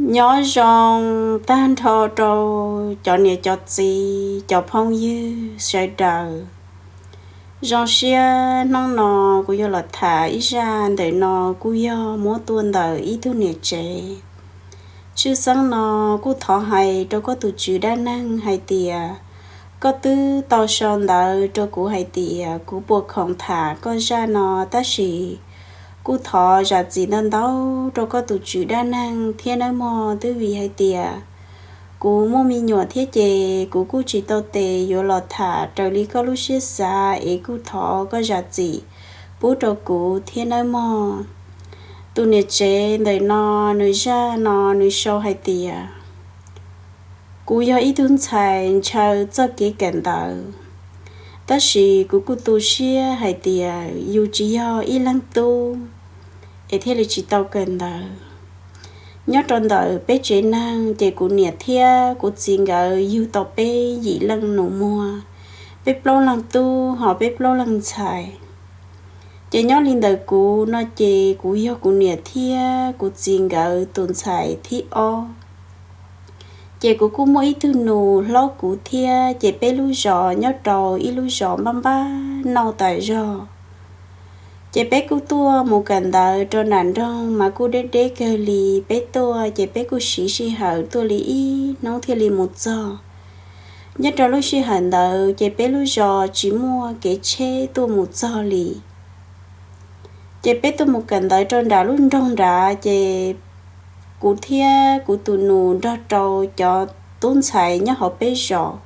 Nyob zoo tag nrho rau cov niam cov txiv cov phooj ywg sawv daws. Zoo siab hnub no kuv yuav los tham ib zaj ntawm no kuj yog muab tuaj ntawm ib tug niam tsev. Tshwj xeeb no kuj thov hais rau koj tus tswv dab neeg hais tias koj twb tau sau ntawv rau kuv hais tias kuv puas khoom tham koj zaj no, tab sis kuj thov zam txim ntau ntau rau koj tus tswv dab neeg thiab nawb mog, twb vim hais tias kuv muaj me nyuam thiab ces kuv kuj tsis tau tes yuav los tham raws li koj lub siab xav es kuj thov koj zam txim pub rau kuv thiab nawb mog. Tus niam tsev ntawm no nws zaj no nws sau hais tias kuv yog ib tug ntxhais ntshaw txoj kev kawm ntawv, tab sis kuv kuj tu siab hais tias yus tsis yog ib leeg tub es thiaj li tsis tau kawm ntawv. Nyob rau ntawm peb tsev neeg ces kuv niam thiab kuv txiv nkawd yug tau peb yim leej nus muag, peb plaub leeg tub ho peb plaub leeg ntxhais. Ces nyob li ntawm kuv no ces kuv yog kuv niam thiab kuv txiv nkawd tus ntxhais thib ob. Ces kuv kuj muaj ib tug nus hlob kuv thiab, ces peb lub zos nyob rau ib lub zos npab npab nauj tas zog. Ces peb kuj tuaj mus kawm ntawv rau nram nroog mas kuj deb deb kawg li, peb tuaj ces peb kuj siv sij hawm tuaj li ib hnub thiaj li mus txog. Nyob rau lub sij hawm ntawd ces peb lub zos tsis muaj kev tsheb tuaj mus txog li. Ces peb tuaj mus kawm ntawv rau nram lub nroog nrad, ces kuv thiab kuv tus nus nrog rau cov tub ntxhais nyob hauv peb zos,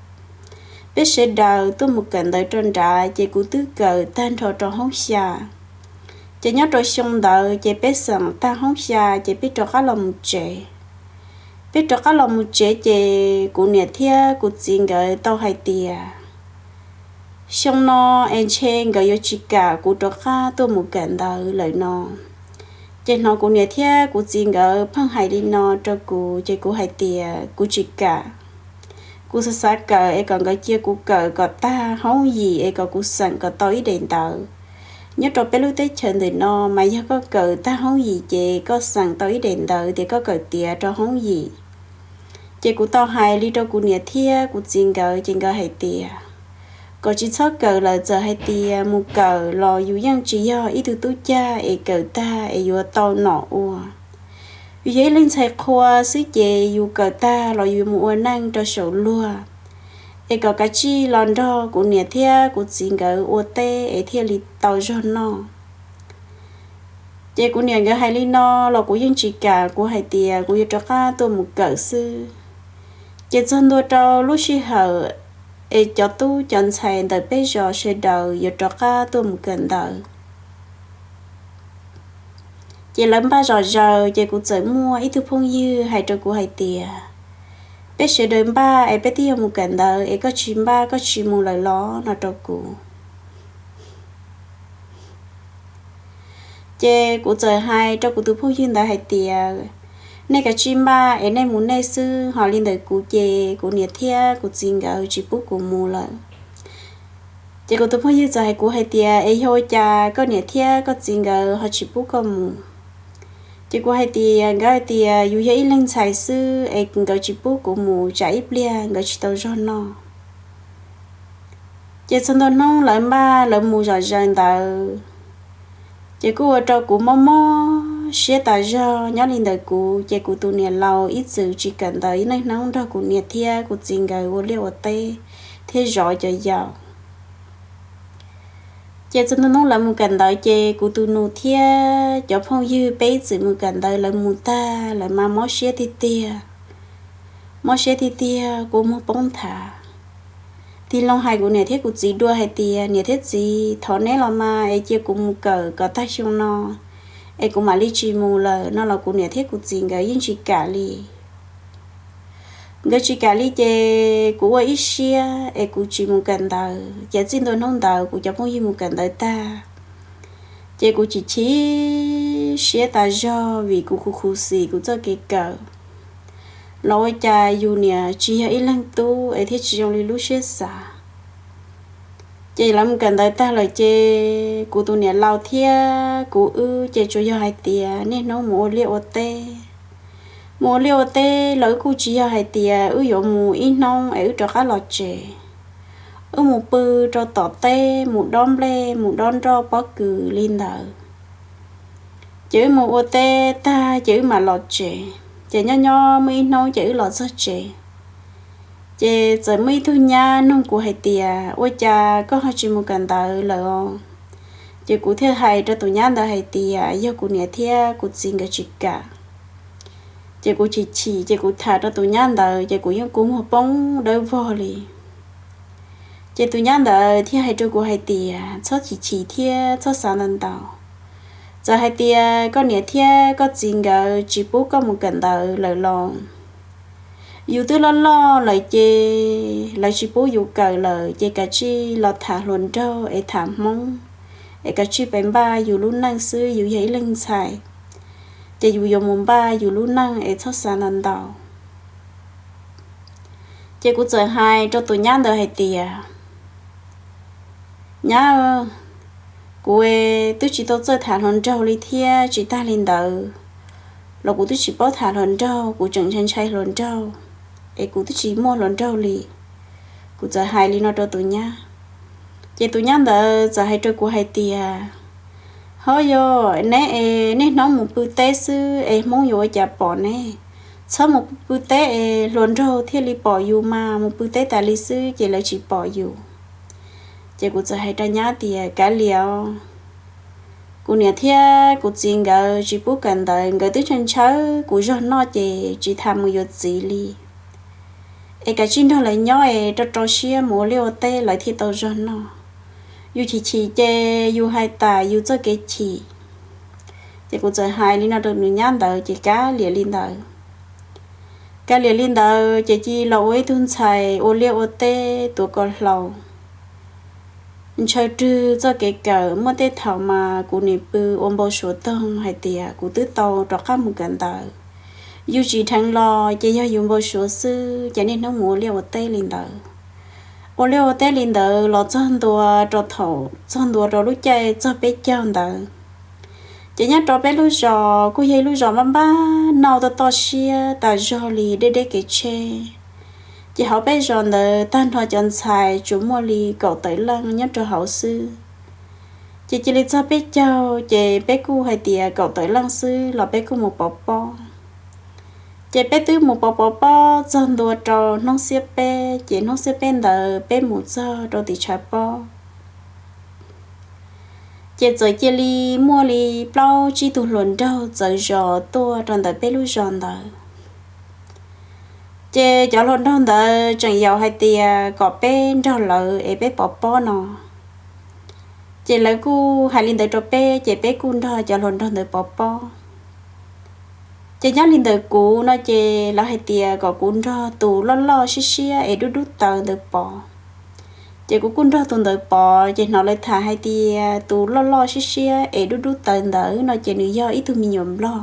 peb sawv daws tuaj mus kawm ntawv rau nrad, ces kuv twb kawm tag nrho rau hoob xya. Ces nyob rau xyoo ntawd ces peb xeem tag hoob xya ces peb rov qab los mus tsev. Peb rov qab los mus tsev ces kuv niam thiab kuv txiv nkawd tau hais tias xyoo no es ntshe nkawd yuav tsis kam kuv rov qab tuaj mus kawm ntawv lawm no. Ces hnov kuv niam thiab kuv txiv nkawd pheej hais li no rau kuv ces kuv hais tias kuv tsis kam. Kuv xav xav kawm es kom nkawd cia kuv kawm kom tag hoob yim es kom kuv xeem kom tau ib daim ntawv. Nyob rau peb lub teb chaws ntawm no mas yog koj kawm tag hoob yim ces koj xeem tau ib daim ntawv tias koj kawm tiav rau hoob yim. Ces kuv tau hais li rau kuv niam thiab kuv txiv nkawd ces nkawd hais tias kom tsis txhob kawm lawm, txawm hais tias mus kawm los yus yeej tsis yog ib tug tub cag es kawm tag es yuav tau nom ua. Yus yog ib leeg ntxhais qhua xwb ces yus kawm tag los yus mus ua neej rau saum luag, es kom kav tsij los nrog kuv niam thiab kuv txiv nkawd ua teb es thiaj li tau zog noj. Ces kuv niam nkawd hais li no los kuv yeej tsis kam, kuv hais tias kuv yuav rov qab tuaj mus kawm xwb. Ces txog ntua rau lub sij hawm es cov tub cov ntxhais ntawm peb zos sawv daws yuav rov qab tuaj mus kawm ntawv. Ces lawv npaj zom zaws ces kuv txawm muaj ib tug phooj ywg hais rau kuv hais tias peb sawv daws npaj es peb twb yuav mus kawm ntawv es koj tsis npaj koj tsis mus lawm los no rau kuv. Ces kuv txawm hais rau kuv tus phooj ywg ntawd hais tias nej kav tsij npaj es nej mus nej xwb, ho li ntawm kuv ces kuv niam thiab kuv txiv nkawd tsis pub kuv mus lawm. Ces kuv tus phooj ywg txawm hais kuv hais tias es yog ua cas koj niam thiab koj txiv nkawd ho tsis pub koj mus? Ces kuv hais tias nkawd hais tias yus yog ib leeg ntxhais xwb es nkawd tsis pub kuv mus tsam ib pliag nkawd tsis tau zog noj. Ces txog ntua hnub lawv npaj lawv mus zom zaws ntawd, ces kuj ua rau kuv mob mob siab tas zog. Nyob li ntawm kuv ces kuv tus niam laus ib txwm tsis kawm ntawv, ib leeg hnub nrog kuv niam thiab kuv txiv nkawd ua liaj ua teb thiab zov cov yaus. Ces txog ntua hnub lawv mus kawm ntawv ces kuv tus nus thiab cov phooj ywg peb ib txwm mus kawm ntawv, lawv mus tag lawv mas mob siab tiag tiag. Mob siab tiag tiag, kua muag poob nthav. Tig loo hais kuv niam thiab kuv txiv dua hais tias niam thiab txiv, thov neb los mas es cia kuv mus kawm kom tag xyoo no es kuv mam li tsis mus lawm no los kuv niam thiab kuv txiv nkawd yeej tsis kam li. Nkawd tsis kam li ces kuv ua ib siab es kuv tsis mus kawm ntawv. Ces txij ntua hnub ntawd kuv cov phooj ywg mus kawm ntawv tag, ces kuv chim chim siab tas zog vim kuv khuv khuv xim kuv txoj kev kawm. Los ua cas yus niam tsis yog ib leeg tub es thiaj tsis zoo li lub siab xav. Ces lawv mus kawm ntawv tag lawm ces kuv tus niam laus thiab kuv wb ces tsuas yog hais tias niaj hnub mus ua liaj ua teb, Mus ua liaj ua teb los wb kuj tsis yog hais tias wb yuav mus ib hnub es wb rov qab los tsev. Wb mus pw rau tom teb, mus dob nplej, mus dob nroj pob kws li ntawd. Ces wb mus ua teb tag ces wb mam los tsev. Ces nyob nyob muaj ib hnub ces wb los txog tsev, ces txawm muaj ib tug nyab nug kuv hais tias, ua cas koj ho tsis mus kawm ntawv lawm os? Ces kuv thiaj hais rau tus nyab ntawd hais tias yog kuv niam thiab kuv txiv nkawd tsis kam. Ces kuv chim chim, ces kuv tham rau tus nyab ntawd, ces kuv yeej kua muag poob dawb vog li. Ces tus nyab ntawd thiaj hais rau kuv hais tias, txhob chim chim thiab txhob xav ntau ntau. Txawm hais tias koj niam thiab koj txiv nkawd tsis pub koj mus kawm ntawv lawm los, yus twb loj loj lawm ces lawv tsis pub yus kawm lawm, ces kav tsij los tham hluas nraug es tham Hmoob, es kav tsij pes npaj yus lub neej xwb, yus yog ib leeg ntxhais, ces yus yuav mus npaj yus lub neej es txhob xav ntau ntau. Ces kuv txawm hais rau tus nyab ntawd hais tias, nyab, kuv twb tsis tau txawj tham hluas nraug li thiab, tsis tag li ntawd los kuv twb tsis paub tham hluas nraug, kuv tseem ntshai ntshai hluas nraug, es kuv twb tsis muaj hluas nraug li. Kuv txawm hais li no rau tus nyab, ces tus nyab ntawd txawm hais rau kuv hais tias, ho yog neb es niaj hnub mus pw teb xwb es Hmoob yuav ua cas pom neb? Txhob mus pw teb es hluas nraug thiaj li pom yus mas, mus pw teb tas li xwb ces lawv tsis pom yus. Ces kuv txawm hais rau nyab tias, kav liam, kuv niam thiab kuv txiv nkawd tsis pub kawm ntawv, nkawd twb ntshaw ntshaw kuv zog noj ces tsis tas mus yuav txiv li. Es kav tsij nrog lawv nyob es rau rau siab mus ua liaj ua teb lawv thiaj tau zog noj. Yus chim chim ces yus hais tas yus txoj kev chim. Ces kuv txawm hais li no rau nws nyab ntawd ces kav liam li ntawd. Kav liam li ntawd ces cia los ua ib tug ntxhais ua liaj ua teb tuav ko hlau, ntshaw rwg txoj kev kawm. Muaj tej thaum mas kuv nim pw ua npau suav toog hais tias kuv twb tau rov qab mus kawm ntawv, yus tsim dheev los ces yog yus npau suav xwb, ces niaj hnub mus ua liaj ua teb li ntawd. Ua liaj ua teb li ntawd los txog ntua rau thaum txog ntua rau lub caij txog peb caug ntawd, ces nyob rau peb lub zos kuj yog ib lub zos npab npab noj toj toj siab tas zog li, deb deb kev tsheb. Ces hauv peb zos ntawd tag nrho cov ntxhais tsuas muaj li kaum tawm leej nyob rau hauv xwb. Ces cia li txog peb caug ces peb kuj hais tias kaum tawm leej xwb los peb kuj mus pov pob. Ces peb twb mus pov pov pob txog ntua rau hnub xiab peb, ces hnub xiab peb ntawd peb mus txog rau tim tshav pob, ces txawm cia li muaj li plaub tsib tug hluas nraug txawv zos tuaj rau ntawm peb lub zos ntawd. Ces cov hluas nraug ntawd tseem yaum hais tias kom peb nrog lawv es peb pov pob no. Ces lawv kuj hais li ntawd rau peb, ces peb kuj nrog cov hluas nraug ntawd pov pob. Ces nyob li ntawd kuv no ces lawv hais tias kom kuv nrog tus loj loj siab siab es dub dub taws ntawd pov. Ces kuv kuj nrog tus ntawd pov, ces hnov lawv tham hais tias tus loj loj siab siab es dub dub taws ntawd no ces nws yog ib tug me nyuam nplog.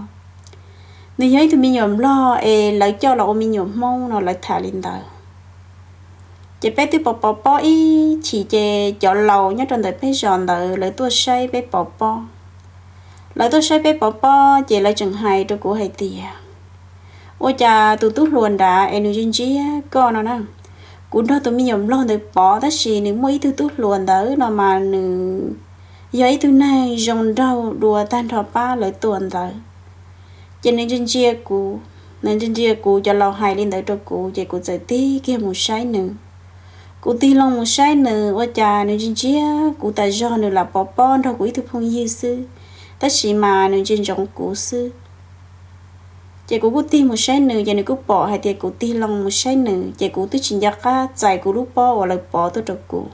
Nws yog ib tug me nyuam nplog es lawv coj los ua me nyuam Hmoob no, lawv tham li ntawd. Ces peb twb pov pov pob ib chim, ces cov laus nyob rau ntawm peb zos ntawd lawv tuaj saib peb pov pob. Lawv tuaj saib peb pov pob ces lawv tseem hais rau kuv hais tias, ua cas tus tub hluas nrad es nws ntsia ntsia koj no na? Kuv nrog tus me nyuam nplog ntawd pov tab sis nws muaj ib tug tub hluas ntawd no mas nws yog ib tug neeg zoo nraug dua tag nrho pab lawv tuaj ntawd. Ces nws ntsia ntsia kuv, nws ntsia ntsia kuv, cov laus hais li ntawd rau kuv ces kuv txawm tig kiag mus saib nws. Kuv tig loo mus saib nws, ua cas nws ntsia ntsia kuv tas zog, nws lam pov pob nrog kuv ib tug phooj ywg xwb, tab sis mas nws ntsia ntsoov kuv xwb. Ces kuv kuj tig mus saib nws, ces nws kuj pom hais tias kuv tig loo mus saib nws, ces kuv twb tsis nco qab txais kuv lub pob uas lawv pov tuaj rau kuv.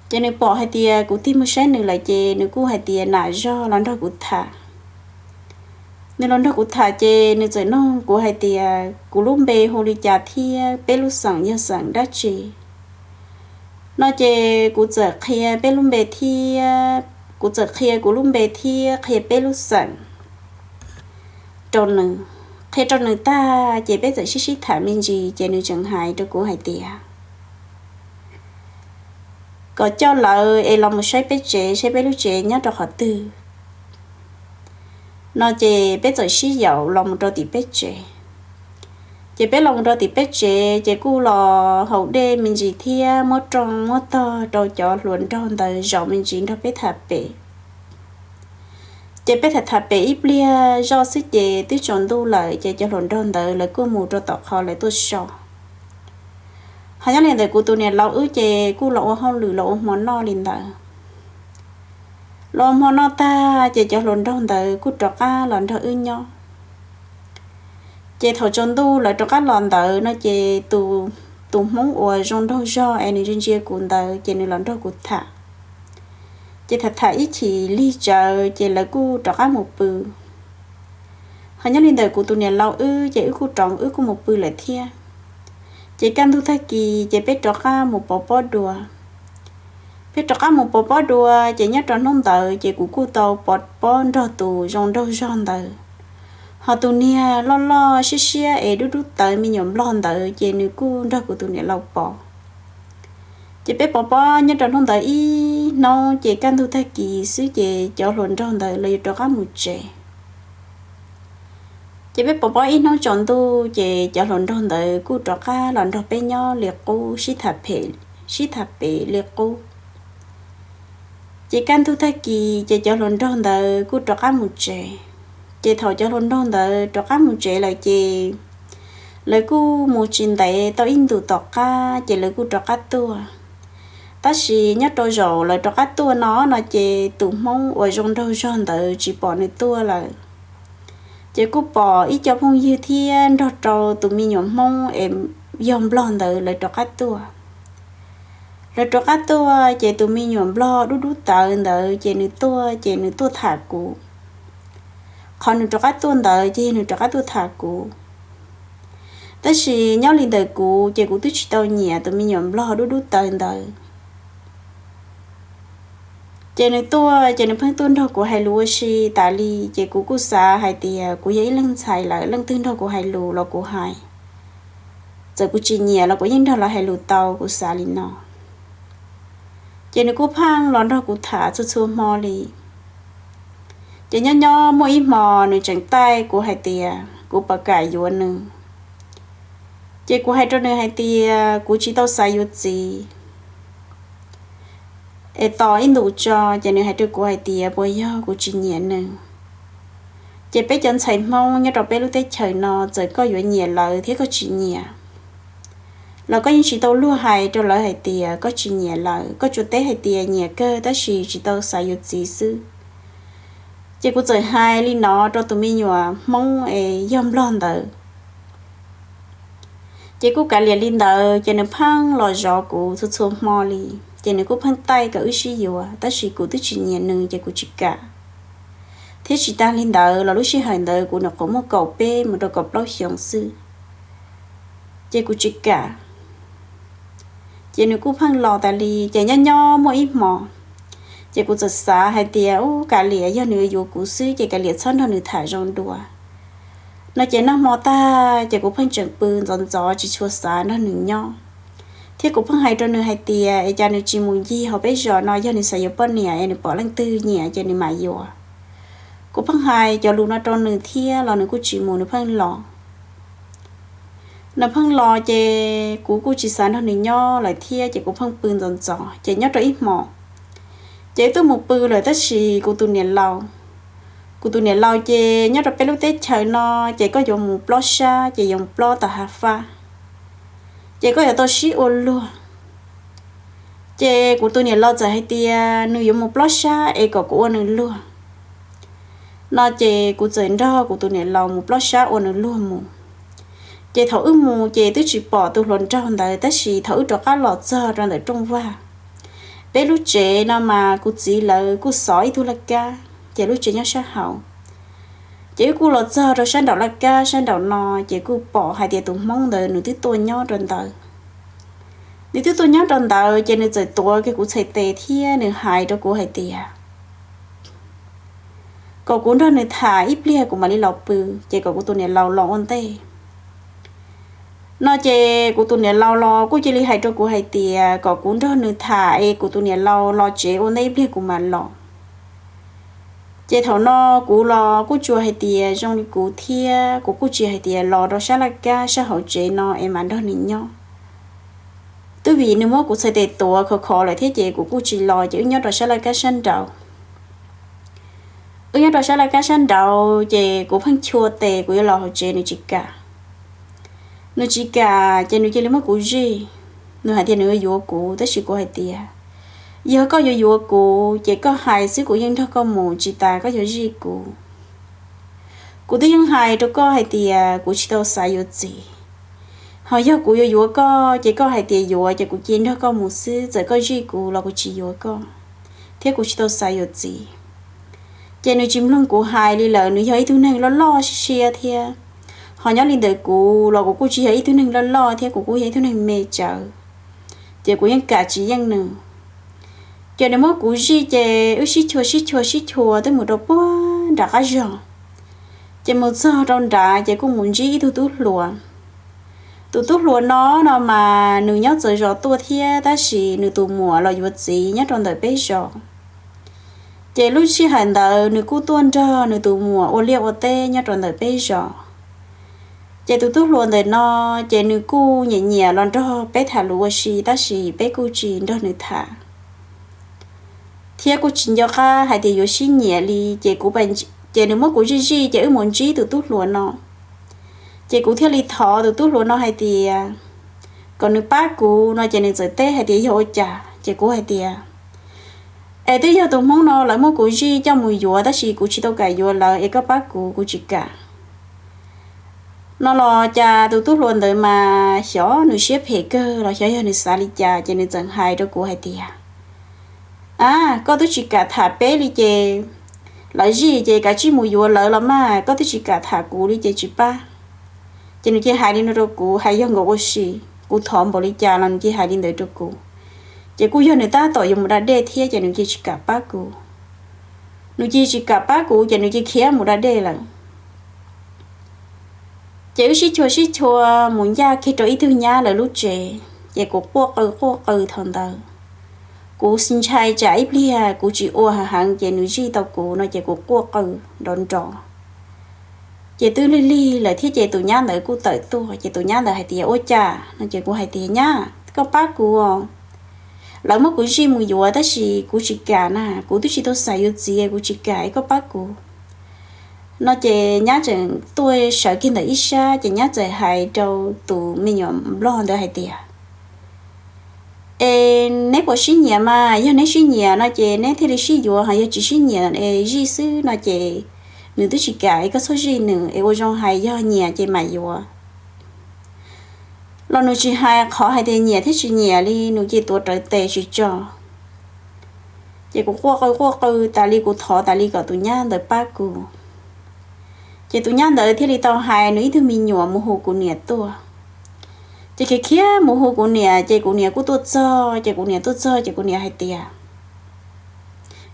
Ces nws pom hais tias kuv tig mus saib nws lawm ces nws kuj hais tias nam zog los nrog kuv tham. Nws los nrog kuv tham ces nws txawm nug kuv hais tias kuv lub npe hu li cas thiab peb lub xeem yog xeem dab tsi no, ces kuv txawm qhia peb lub npe thiab, kuv txawm qhia kuv lub npe thiab qhia peb lub xeem rau nws. Qhia rau nws tag ces peb txawm sib sib tham me ntsis ces nws tseem hais rau kuv hais tias kom coj lawv es los mus saib peb tsev, saib peb lub tsev nyob rau qhov twg. No ces peb txawm sib yaum los mus rau tim peb tsev. Ces peb los mus rau tim peb tsev ces kuj los haus dej me ntsis thiab muab rooj muab tog rau cov hluas nraug ntawd zaum me ntsis nrog peb tham pem. Ces peb tham tham pem ib pliag zoj xwb ces twb tsaus ntuj lawm ces cov hluas nraug ntawd lawv kuj mus rau tom qhov lawv tuaj so. Ho nyob li ntawd kuv tus niam laus wb ces kuj los ua hauj lwm los ua hmo noj li ntawd. Los ua hmo noj tag ces cov hluas nraug ntawd kuj rov qab los nrog wb nyob. Ces thaum tsaus ntuj lawv rov qab los ntawd no ces tus, tus hmoob uas zoo nraug zog es nws ntsia ntsia kuv ntawd ces nws los nrog kuv tham. Ces tham tham ib chim lig tsawv ces lawv kuj rov qab mus pw. Ho nyob li ntawd kuv tus niam laus wb ces wb kuj rov wb kuj mus pw lawm thiab. Ces kaj ntug tag kis ces peb rov qab mus pov pob dua. Peb rov qab mus pov pob dua ces nyob rau hnub ntawd ces kuv kuj tau pov pob nrog tus zoo nraug zog ntawd. Ho tus niag loj loj siab siab es dub dub tawv me nyuam nplog ntawd ces nws kuj nrog kuv tus niam laus pov. Ces peb pov pob nyob rau hnub ntawd ib hnub ces kaj ntug tag kis xwb ces cov hluas nraug ntawd lawv yuav rov qab mus tsev. Ces peb pov pob ib hnub tsaus ntuj ces cov hluas nraug ntawd kuj rov qab los nrog peb nyob li qub sib tham pem, sib tham pem li qub. Ces kaj ntug tag kis ces cov hluas nraug ntawd kuj rov qab mus tsev. Ces thaum cov hluas nraug ntawd rov qab mus tsev lawm ces lawv kuj mus tsis ntev tau ib ntus tom qab ces lawv kuj rov qab tuaj. Tab sis nyob rau zaum lawv rov qab tuaj no no ces tus hmoob uas zoo nraug zog ntawd tsis pom nws tuaj lawm. Ces kuj pom ib co phooj ywg thiab nrog rau tus me nyuam hmoob es yog nplog ntawd lawv rov qab tuaj. Lawv rov qab tuaj ces tus me nyuam nplog dub dub tawv ntawd ces nws tuaj ces nws tuaj tham kuv. Qhov nws rov qab tuaj ntawd ces yog nws rov qab tuaj tham kuv. Tab sis nyob li ntawd kuv ces kuv twb tsis tau nyiam tus me nyuam nplog dub dub tawv ntawd. Ces nws tuaj ces nws pheej tuaj nrog kuv hais lus ua si tas li ces kuv kuj xav hais tias kuv yog ib leeg ntxhais lawm leej twg nrog kuv hais lus los kuv hais. Txawm kuv tsis nyiam los kuv yeej nrog lawv hais lus tau, kuv xav li no. Ces nws kuj pheej los nrog kuv tham txhua txhua hmo li. Ces nyob nyob muaj ib hmo nws tseem taij kuv hais tias kuv puas kam yuav nws. Ces kuv hais rau nws hais tias kuv tsis tau xav yuav txiv es tos ib ntus tso. Ces nws hais rau kuv hais tias puas yog kuv tsis nyiam nws. Ces peb cov ntxhais Hmoob nyob rau peb lub teb chaws no txawm koj yuav nyiam lawv thiab koj tsis nyiam los koj yeej tsis tau luag hais rau lawv hais tias koj tsis nyiam lawv, koj tsuas teb hais tias nyiam kawg tab sis tsis tau xav yuav txiv xwb. Ces kuv txawm hais li no rau tus me nyuam Hmoob es yog nplog ntawd. Ces kuj kav liam li ntawd ces nws pheej los zov kuv txhua txhua hmo li. Ces nws kuj pheej taij kom wb sib yuav tab sis kuv twb tsis nyiam nws ces kuv tsis kam. Thiab tsis tas li ntawd los lub sij hawm ntawd kuv nyuam qhuav muaj kaum peb mus rau kaum plaub xyoos xwb, ces kuv tsis kam. Ces nws kuj pheej los tas li ces nyob nyob muaj ib hmo, ces kuv txawm xav hais tias ub kav liam, yog nws yuav kuv xwb ces kav liam txhob nrog nws tham zoo dua no. Ces noj hmo tag ces kuv pheej tseem pw ntxov ntxov tsis tshua xav nrog nws nyob. Thiab kuv pheej hais rau nws hais tias es cas nws tsis mus ncig hauv peb zos no, yog nws xav yuav poj niam es nws pom leej twg nyiam ces nws mam yuav. Kuv pheej hais cov lus no rau nws thiab los nws kuj tsis mus, nws pheej los. Nws pheej los ces kuv kuj tsis xav nrog nws nyob lawm thiab ces kuv pheej pw ntxov ntxov ces nyob rau ib hmo ces twb mus pw lawm tab sis kuv tus niam laus, kuv tus niam laus ces nyob rau peb lub teb chaws no ces koj yuav mus plob sab ces yuav mus plob tom hav fab, ces koj yuav tau sib ua luag. Ces kuv tus niam laus txawm hais tias nws yuav mus plob sab es kom kuv ua nws luag no ces kuv txawm nrog kuv tus niam laus mus plob sab ua nws luag mus. Ces thaum wb mus ces twb tsis pom tus hluas nraug ntawd tab sis thaum wb rov qab los txog rau ntawm rooj vag, peb lub tsev no mas kuv txiv lawv kuj xov ib tug laj kab ces lub tsev nyob sab hauv. Ces wb kuj los txog rau sab nraum laj kab sab nraum no ces kuj pom hais tias tus hmoob ntawd nws twb tuaj nyob rau ntawd. Nws twb tuaj nyob rau ntawd ces nws txawm tuav kiag kuv txhais tes thiab nws hais rau kuv hais tias kom kuv nrog nws tham ib pliag kuv mam li los pw, ces kom kuv tus niam laus los ua ntej no. Ces kuv tus niam laus los kuj cia li hais rau kuv hais tias kom kuv nrog nws tham es kuv tus niam laus los tsev ua ntej ib pliag kuv mam los. Ces thaum no kuv los kuj tsuas hais tias zoo li kuv thiab, kuv kuj tsis hais tias los rau sab laj kab sab hauv tsev no es mam nrog nws nyob. Twb vim nws muab kuv txhais tes tuav khov khov lawm thiab ces kuv kuj tsis los, ces wb nyob rau sab laj kab sab nraud. Wb nyob rau sab laj kab sab nraud ces kuv pheej chua tes kuv yuav los hauv tsev nws tsis kam. Nws tsis kam ces nws cia li muab kuv zij. Nws hais tias nws yuav yuav kuv, tab sis kuv hais tias, yog koj yuav yuav kuv ces koj hais xwb kuv yeej nrog koj mus, tsis tas koj yuav zij kuv. Kuv twb yeej hais rau koj hais tias kuv tsis tau xav yuav txiv. Ho yog kuv yuav yuav koj ces koj hais tias yuav ces kuv cia nrog koj mus xwb, txawm koj zij kuv los kuv tsis yuav koj, thiab kuv tsis tau xav yuav txiv. Ces nws tsis mloog kuv hais li lawm, nws yog ib tug neeg loj loj siab siab thiab. Ho nyob li ntawd kuv los kuv kuj tsis yog ib tug neeg loj loj thiab, kuv kuj yog ib tug neeg me tsawv, ces kuv yeej kam tsis yeej nws. Ces nws muab kuv zij ces wb sib chua sib chua sib chua twb mus rau puag nram qab zog. Ces mus txog rau nrad ces kuj mus ntsib ib tug tub hluas. Tus tub hluas no no mas nws nyob txawv zos tuaj thiab, tab sis nws tus muam los yuav txiv nyob rau ntawm peb zos. Ces lub sij hawm ntawd nws kuj tuaj nrog nws tus muam ua liaj ua teb nyob rau ntawm peb zos. Ces tus tub hluas ntawm no, ces nws kuj nyiam nyiam los nrog peb tham lus ua si, tab sis peb kuj tsis nrog nws tham, thiab kuj tsis nco qab hais tias yuav sib nyiam li. Ces kuv, ces nws muab kuv zij zij ces wb mus ntsib tus tub hluas no. Ces kuv thiaj li thov tus tub hluas no hais tias kom nws pab kuv no, ces nws txawm teb hais tias yog ua cas. Ces kuv hais tias, es twb yog tus hmoob no lawv muab kuv zij coj mus yuav, tab sis kuv tsis tau kam yuav lawv, es koj pab kuv, kuv tsis kam. No los cas tus tub hluas ntawd mas xyov nws siab phem kawg los xyov yog nws xav li cas, ces nws txawm hais rau kuv hais tias, a, koj twb tsis kam tham peb li ces lawv zij ces kav tsij mus yuav lawv los mas, koj twb tsis kam tham kuv li ces tsis pab. Ces nws cia hais li no rau kuv, hais yog nkaus ua si. Kuv thov npaum li cas los nws cia hais li ntawd rau kuv. Ces kuj yog nws tab tom yuav mus da dej thiab, ces nws cia tsis kam pab kuv. Nws cia tsis kam pab kuv ces nws cia khiav mus da dej lawm. Ces wb sib chua sib chua mus ncaj kiag rau ib tug nyab lawv lub tsev, ces kuv quaj qw quaj qw thaum ntawd. Kuv ntshai tsam ib pliag kuv tsis ua heev ces nws zij tau kuv no, ces kuv quaj qw nrov nrov. Ces twb lig lig lawm thiab ces tus nyab ntawd kuj tawm tuaj, ces tus nyab ntawd hais tias ua cas no, ces kuv hais tias nyab, koj pab kuv os. Lawv muab kuv zij mus yuav tab sis kuv tsis kam na, kuv twb tsis tau xav yuav txiv, kuv tsis kam, es koj pab kuv. No ces nyab tseem tuaj sawv kiag ntawm ib sab, ces nyab txawm hais rau tus me nyuam nplog ntawd hais tias, es neb puas sib nyiam mas, yog neb sib nyiam no ces neb thiaj li sib yuav, ho yog tsis sib nyiam es zij xwb no ces nws twb tsis kam, es koj txhob zij nws, es ua zoo hais yog nyiam ces mam yuav. Los nws tsis hais qhov hais tias nyiam thiab tsis nyiam li, nws cia tuav rawv tes tsis tso. Ces kuv quaj qw quaj qw tas li, kuv thov tas li kom tus nyab ntawd pab kuv. Ces tus nyab ntawd thiaj li tau hais nws ib tug me nyuam mus hu kuv niam tuaj. Ces khiav khiav mus hu kuv niam, ces kuv niam kuj tuaj txog, ces kuv niam tuaj txog ces kuv niam hais tias,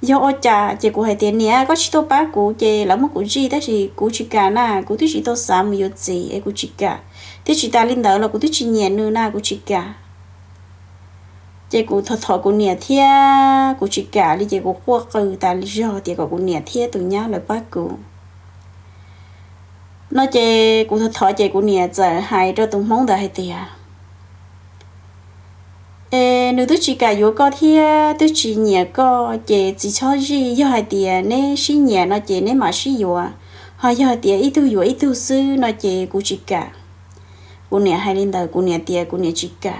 yog ua cas? Ces kuv hais tias niam, koj tsis tuaj pab kuv ces lawv muab kuv zij, tab sis kuv tsis kam na, kuv twb tsis tau xav mus yuav txiv es kuv tsis kam, thiab tsis tas li ntawd los kuv twb tsis nyiam nws na, kuv tsis kam. Ces kuv thov thov kuv niam thiab kuv tsis kam li, ces kuv quaj qw tas li zog tias kom kuv niam thiab tus nyab lawv pab kuv. No ces kuv thov thov ces kuv niam txawm hais rau tus hmoob ntawd hais tias, es nws twb tsis kam yuav koj thiab twb tsis nyiam koj ces txiv txhob zij, yog hais tias neb sib nyiam no ces neb mam sib yuav, ho yog hais tias ib tug yuav ib tug xwb no ces kuv tsis kam. Kuv niam hais li ntawd, kuv niam tias kuv niam tsis kam,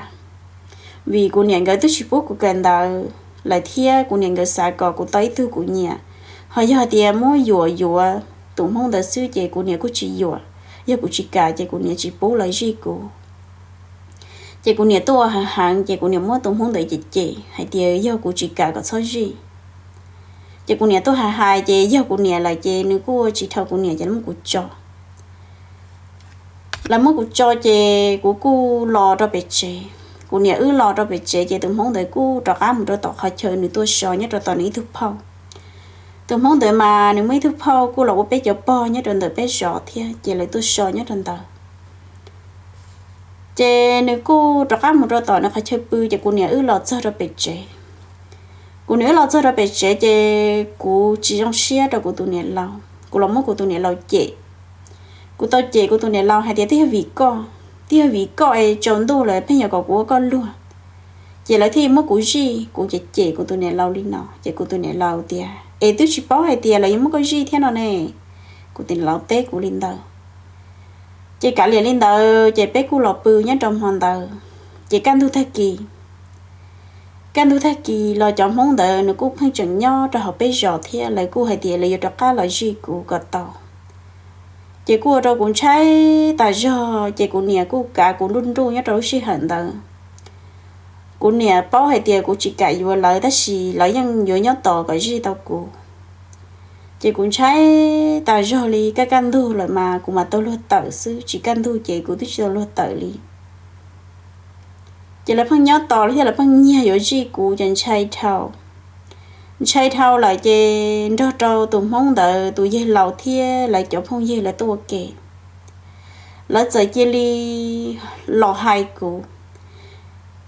vim kuv niam nkawd twb tsis pub kuv kawm ntawv lawm thiab kuv niam nkawd xav kom kuv tau ib tug kuv nyiam, ho yog hais tias muab yuam yuav tus hmoob ntawd xwb ces kuv niam kuj tsis yuam, yog kuv tsis kam ces kuv niam tsis pub lawv zij kuv. Ces kuv niam tuaj ua heev heev ces kuv niam muab tus hmoob ntawd cem cem hais tias yog kuv tsis kam kom txhob zij. Ces kuv niam tuaj hais hais ces yog kuv niam lawm ces nws kuj ua tsis dhau kuv niam ces lawv muab kuv tso. Lawv muab kuv tso ces kuv kuj los rau pem tsev. Kuv niam wb los rau pem tsev ces tus hmoob ntawd kuj rov qab mus rau tom qhov chaw nws tuaj so nyob rau tom nws ib tug phauj. Tus hmoob ntawd mas nws muaj ib tug phauj kuj los ua peb cov pog nyob rau ntawm peb zos thiab ces lawv tuaj so nyob rau ntawd. Ces nws kuj rov qab mus rau tom nws qhov chaw pw ces kuv niam wb los txog rau pem tsev. Kuv niam wb los txog rau pem tsev ces kuv tsis zoo siab rau kuv tus niam laus, kuv los muab kuv tus niam laus cem. Kuv tau cem kuv tus niam laus hais tias twb yog vim koj, twb yog vim koj es tsaus ntuj lawv pheej yuav kom kuv ua koj luag, ces lawv thiaj muab kuv zij. Kuv ces cem kuv tus niam laus li no ces kuv tus niam laus tias es twb tsis paub hais tias lawv yuav muab koj zij thiab no ne. Kuv tus niam laus teb kuv li ntawd. Ces kav liam li ntawd ces peb kuj los pw nyob rau hmo ntawd. Ces kaj ntug tag kis, kaj ntug tag kis los cov Hmoob ntawd nws kuj pheej tseem nyob rau hauv peb zos thiab lawv kuj hais tias lawv yuav rov qab los zij kuv kom tau. Ces kuj ua rau kuv ntshai tas zog ces kuv niam kuj kav kuv nruj nruj nyob rau lub sij hawm ntawd. Kuv niam paub hais tias kuv tsis kam yuav lawv tab sis lawv yeej yuav nyob tos kom zij tau kuv. Ces kuv ntshai tas zog li, kaj kaj ntug lawm mas kuv mam tau luag tawm xwb, tsis kaj ntug ces kuv twb tsis tau luag tawm li. Ces lawv pheej nyob tos thiab lawv pheej nyiag yuav zij kuv ces ntshai dhau. Ntshai dhau lawm ces nrog rau tus Hmoob ntawd tus yawg laus thiab lawv cov phooj ywg lawv tuaj ua ke. Lawv txawm cia li los hais kuv.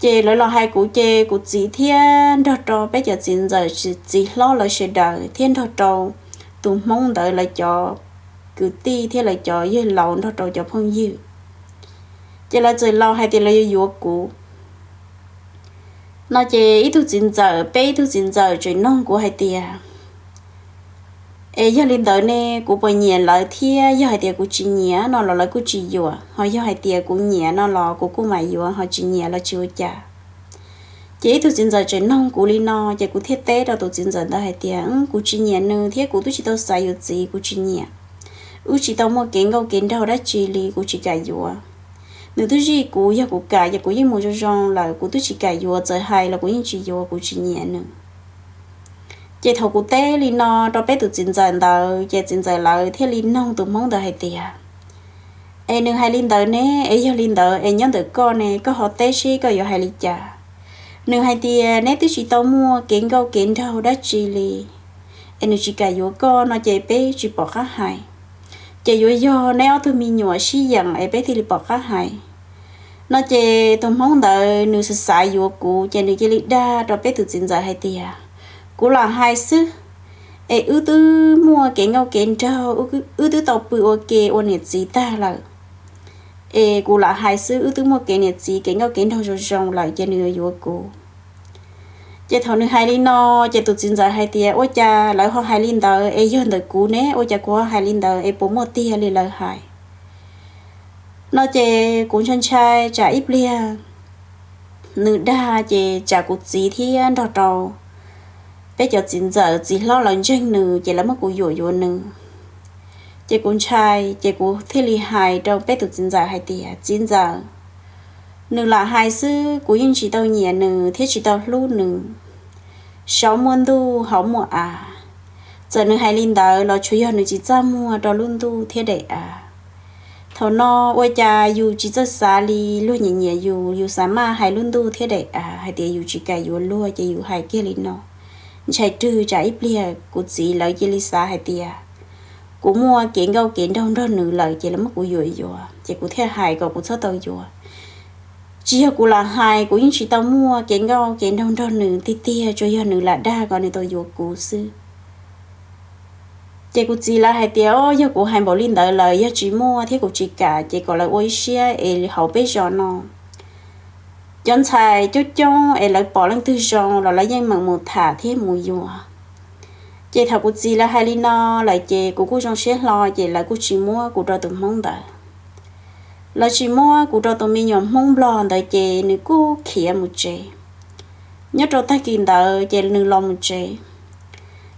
Ces lawv los hais kuv ces kuv txiv thiab nrog rau peb cov txiv ntxawm txiv hlob lawv sawv daws thiab nrog rau tus Hmoob ntawd lawv cov kwv tij thiab lawv cov yawg laus nrog rau cov phooj ywg, ces lawv txawm los hais tias lawv yuav yuav kuv no ces ib tug txiv ntxawm, peb ib tug txiv ntxawm tseem noog kuv hais tias es yog li ntawd ne kuv puas nyiam lawv thiab, yog hais tias kuv tsis nyiam no los lawv kuj tsis yuam, ho yog hais tias kuv nyiam no los kuv kuj mam yuav, ho tsis nyiam los tsis ua cas. Ces ib tug txiv ntxawm tseem noog kuv li no ces kuv thiaj teb rau tus txiv ntxawm ntawd hais tias kuv tsis nyiam nws thiab kuv twb tsis tau xav yuav txiv, kuv tsis nyiam. Wb tsis tau muaj kev nkauj kev nraug dab tsi li, kuv tsis kam yuav. Nws twb zij kuv, yog kuv kam ces kuv yeej mus zoo zoo lawm, kuv twb tsis kam yuav, txawm hais los kuv yeej tsis yuav, kuv tsis nyiam nws. Ces thaum kuv teb li no rau peb tus txiv ntxawm ntawd ces txiv ntxawm lawv thiaj li noog tus Hmoob ntawd hais tias es nws hais li ntawd ne, es yog li ntawd es nyob ntawm koj ne koj ho teb seb koj yuav hais li cas. Nws hais tias neb twb tsis tau muaj kev nkauj kev nraug dab tsi li, es nws tsis kam yuav koj no ces peb tsis pom qab hais. Ces yuav yog neb ob tug me nyuam sib yeem es peb thiaj li pom qab hais no ces tus Hmoob ntawd nws xav xav yuav kuv ces nws cia li dag rau peb tus txiv ntxawm hais tias kuv lam hais xwb, es wb twb muaj kev nkauj kev nraug, wb twb tau pw ua ke ua niam txiv tag lawm, es kuv lam hais xwb, wb twb muaj kev niam txiv kev nkauj kev nraug zoo zoo lawm ces nws yuav yuav kuv. Ces thaum nws hais li no ces tus txiv ntxawm hais tias ua cas lawv ho hais li ntawd, es yog ntawm kuv ne ua cas kuv ho hais li ntawd, es puas muaj tiag li lawv hais no ces kuv ntshai ntshai tsam ib pliag nws dag ces tsam kuv txiv thiab nrog rau peb cov txiv ntxawm txiv hlob lawv ntseeg nws ces lawv muab kuv yuam yuav nws. Ces kuv ntshai ces kuv thiaj li hais rau peb tus txiv ntxawm hais tias txiv ntxawm, nws lam hais xwb, kuv yeej tsis tau nyiam nws thiab tsis tau hlub nws. Saum muaj ntuj hauv muaj av, txawm nws hais li ntawd los tsuas yog nws tsis txaj muag rau lub ntuj thiab daim av. Thaum no ua cas yus tsis txawj xav li, luag nyiam nyiam yus, yus xav maj hais lub ntuj thiab daim av hais tias yus tsis kam yuav luag ces yus hais kiag li no. Ntshai rwg tsam ib pliag kuv txiv lawv cia li xav hais tias kuv muaj kev nkauj kev nraug nrog nws lawm ces lawv muab kuv yuam yuav ces kuv thiaj hais kom kuv txhob tau yuav. Tsis yog kuv lam hais, kuv yeej tsis tau muaj kev nkauj kev nraug nrog nws tiag tiag, tsuas yog nws lam dag kom nws tau yuav kuv xwb. Ces kuv txiv lawv hais tias o yog kuv hais npaum li ntawd lawm yog tsis muaj thiab kuv tsis kam ces kom lawv ua ib siab es hauv peb zos no cov ntxhais coob coob es lawv pom leej twg zoo los lawv yeej meem mus tham thiab mus yuav. Ces thaum kuv txiv lawv hais li no lawm ces kuv kuj zoo siab hlo ces lawv kuj tsis muab kuv rau tus Hmoob ntawd. Lawv tsis muab kuv rau tus me nyuam Hmoob Nplog ntawd ces nws kuj khiav mus tsev. Nyob rau tag kis ntawd ces nws los mus tsev.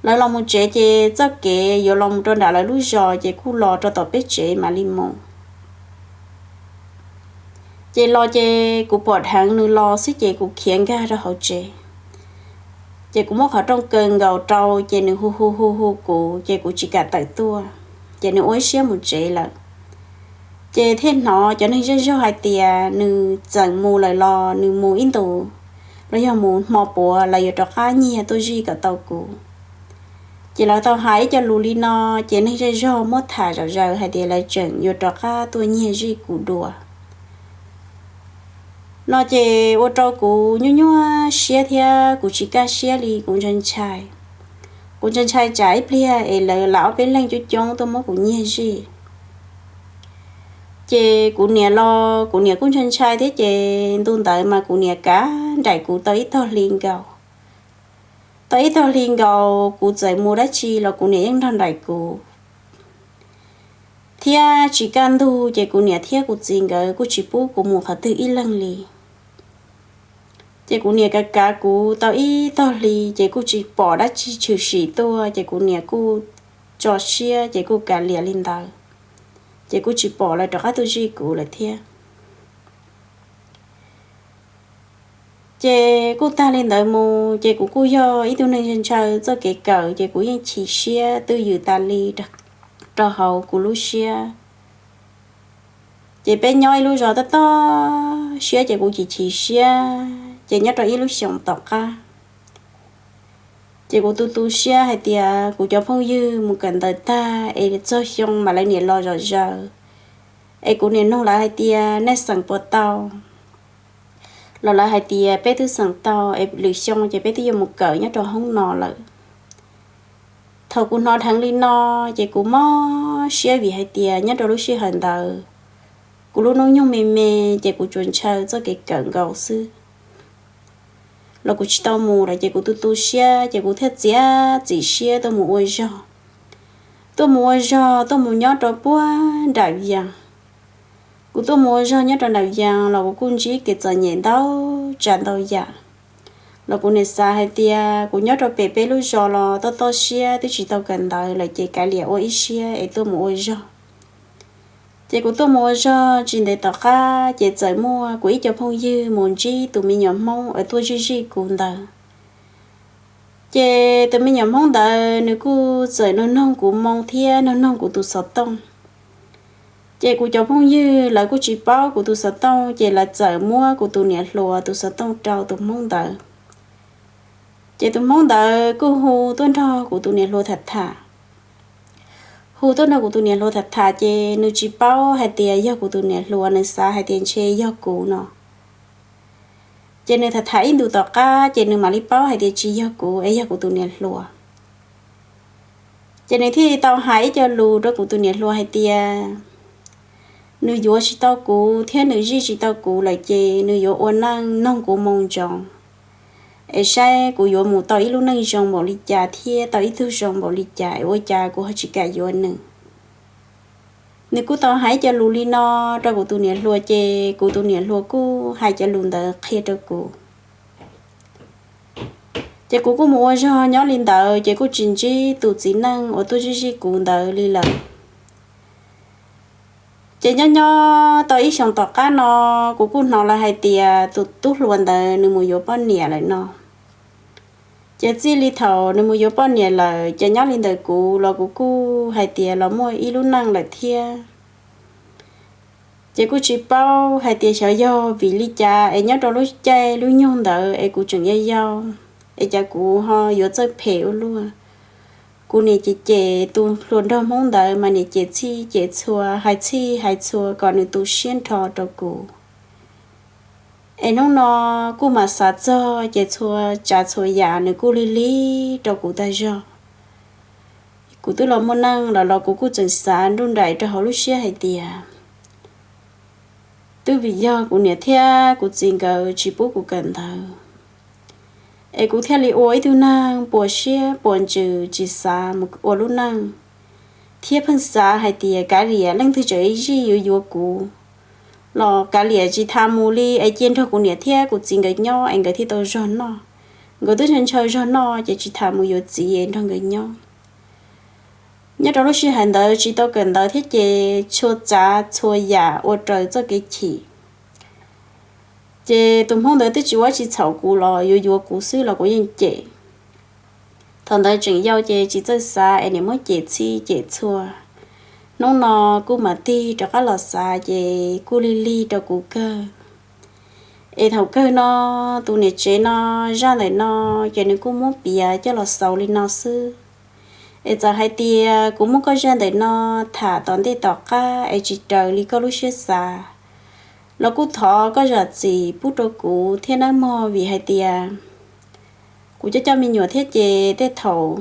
Lawv los mus tsev ces txoj kev yuav los mus rau nram lawv lub zos ces kuj los rau tom peb tsev mam li mus. Ces los ces kuv pom dheev nws los xwb ces kuv khiav nkag rau hauv tsev. Ces kuv muab qhov rooj kaw nkaus rau ces nws hu hu hu hu kuv ces kuv tsis kam tawm tuaj, ces nws ua ib siab mus tsev lawm. Ces thiaj hnov cov neeg zej zog hais tias nws txawm mus lawm los nws mus ib ntus, los yog mus hmo puav lawv yuav rov qab nyiag tuaj zij kom tau kuv. Ces lawv tau hais ib co lus li no, ces neeg zej zog muab tham zom zaws hais tias lawv tseem yuav rov qab tuaj nyiag zij kuv dua. No ces ua rau kuv nyuaj nyuaj siab thiab kuv tsis kaj siab li, kuv ntshai ntshai. Kuv ntshai ntshai tsam ib pliag es lawv lam ob peb leeg coob coob tuaj muab kuv nyiag zij. Ces kuv niam los kuv niam kuj ntshai ntshai thiab ces ntu ntawd mas kuv niam kav nraim kuv tau ib tog hli nkaus. Tau ib tog hli nkaus kuv txawm mus dab tsi los kuv niam yeej nrog nraim kuv. Thiab tsis kaj ntug ces kuv niam thiab kuv txiv nkawd kuj tsis pub kuv mus qhov twg ib leeg li. Ces kuv niam kav kav kuv tau ib tog hli ces kuj tsis pom dab tsi tshwm sim tuaj ces kuv niam kuj tso siab ces kuj kav liam li ntawd, ces kuj tsis pom lawv rov qab tuaj zij kuv lawm thiab. Ces kuj tag li ntawd mus ces kuv kuj yog ib tug neeg ntshaw txoj kev kawm ces kuv yeej chim siab twj ywm tas li rau hauv kuv lub siab. Ces peb nyob ib lub zos tob tob siab ces kuv chim chim siab ces nyob rau ib lub xyoos tom qab ces kuv tu tu siab hais tias kuv cov phooj ywg mus kawm ntawv tag es txog xyoo mas lawv niam los zom zaws. Es kuv niam nug lawv hais tias nej xeem puas tau, los lawv hais tias peb twb xeem tau es lwm xyoo ces peb twb yuav mus kawm nyob rau hoob no lawm. Thaum kuv hnov dheev li no ces kuv mob siab vim hais tias nyob rau lub sij hawm ntawd kuv lub hnub nyoog me me ces kuv tsuas ntshaw txoj kev kawm nkaus xwb los kuv tsis tau mus lawm ces kuv tu tu siab ces kuv thiaj txiav txim siab tuaj mus ua zog. Tuaj mus ua zog tuaj mus nyob rau puag nram Vias. Kuv tuaj mus ua zog nyob rau nram Vias los kuv kuj ntsib kev txom nyem ntau tsav ntau yam. Los kuv niam xav hais tias kuv nyob rau pem peb lub zos los tob tob siab twb tsis tau kawm ntawv lawm ces kav liam ua ib siab es tuaj mus ua zog. Ces kuv tuaj mus ua zog tsis ntev tom qab ces txawm muaj kuv ib co phooj ywg mus ntsib tus me nyuam Hmoob uas tuaj zij zij kuv ntawd. Ces tus me nyuam Hmoob ntawd nws kuj txawm nug noog kuv moo thiab nug noog kuv tus xov tooj. Ces kuv cov phooj ywg lawv kuj tsis paub kuv tus xov tooj ces lawv txawm muab kuv tus niam hluas tus xov tooj rau tus Hmoob ntawd. Ces tus Hmoob ntawd kuj hu tuaj nrog kuv tus niam hluas tham tham. Hu tuaj nrog kuv tus niam hluas tham tham ces nws tsis paub hais tias yog kuv tus niam hluas, nws xav hais tias ntshe yog kuv no. Ces nws tham tham ib ntus tom qab ces nws mam li paub hais tias tsis yog kuv es yog kuv tus niam hluas. Ces nws thiaj li tau hais ib co lus rau kuv tus niam hluas hais tias nws yuav tsis tau kuv thiab nws zij tsis tau kuv lawm ces nws yuav ua neej noog kuv moo ntsoov es saib kuv yuav mus tau ib lub neej zoo npaum li cas thiab tau ib tug zoo npaum li cas es ua cas kuv ho tsis kam yuav nws. Nws kuj tau hais cov lus li no rau kuv tus niam hluas ces kuv tus niam hluas kuj hais cov lus ntawd qhia rau kuv. Ces kuv kuj mus ua zog nyob li ntawd ces kuj tsis ntsib tus txiv neej uas tuaj zij zij kuv ntawd li lawm. Ces nyob nyob tau ib xyoos tom qab no, kuv kuj hnov lawv hais tias tus tub hluas ntawd nws mus yuav poj niam lawm no. Ces txij li thaum nws mus yuav poj niam lawm ces nyob li ntawm kuv los kuv kuj hais tias los muaj ib lub neej lawm thiab. Ces kuj tsis paub hais tias xyov yog vim li cas es nyob rau lub caij lub nyoog ntawd es kuv tseem yau yau, es cas kuv ho yuav txawj phem ua luaj. Kuv niam cem cem tus hluas nraug Hmoob ntawd mas niam cem txhij cem txhua, hais txhij hais txhua kom nws tu siab nrho rau kuv. Es hnub no kuj mam xav txog ces txhua tsav txhua yam nws kuj lig lig rau kuv tag zog. Kuv twb los muaj neej lawm los kuv kuj tseem xav nruj nraim rau hauv lub siab hais tias twb vim yog kuv niam thiab kuv txiv nkawd tsis pub kuv kawm ntawv, es kuv thiaj li ua ib tug neeg puas siab puas ntsws tsis xav mus ua lub neej, thiab pheej xav hais tias kav liam leej twg tseem zij yuav yuav kuv los kav liam tsis tham mus li es cia nrog kuv niam thiab kuv txiv nkawd nyob es nkawd thiaj tau zog noj. Nkawd twb ntshaw ntshaw zog noj ces tsis tham mus yuav txiv es nrog nkawd nyob. Nyob rau lub sij hawm ntawd tsis tau kawm ntawv thiab ces txhua tsav txhua yam ua raws txoj kev chim. Ces tus Hmoob ntawd twb tsis ua tsis txhaum kuv los yuav yuav kuv xwb los kuv yeej cem. Thaum ntawd tseem yau ces tsis txawj xav es niam muab cem txhij cem txhua. Hnub no kuj mam tig rov qab los xav ces kuj lig lig rau kuv kawg. Es thaum kawg no tus niam tsev no zaj ntawm no ces nws kuj muab piav coj los xaus li no xwb. Es txawm hais tias kuv muab koj zaj ntawm no tham tom ntej tom qab es tsis raws li koj lub siab xav, los kuj thov koj zam txim pub rau kuv thiab nawb mog, vim hais tias kuv coj coj me nyuam thiab ces tej thaum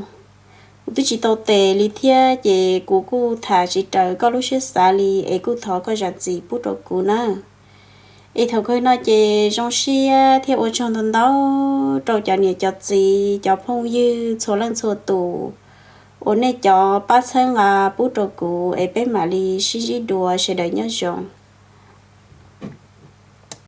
kuv twb tsis tau tes li thiab ces kuv kuj tham tsis raws koj lub siab xav li es kuj thov koj zam txim pub rau kuv nawb. Es thaum kawg no ces zoo siab thiab ua tsaug ntau ntau rau cov niam cov txiv cov phooj ywg txhua leej txhua tus uas nej cov pab txhawb nqa pub rau kuv es peb mam li sib ntsib dua, sawv daws nyob zoo.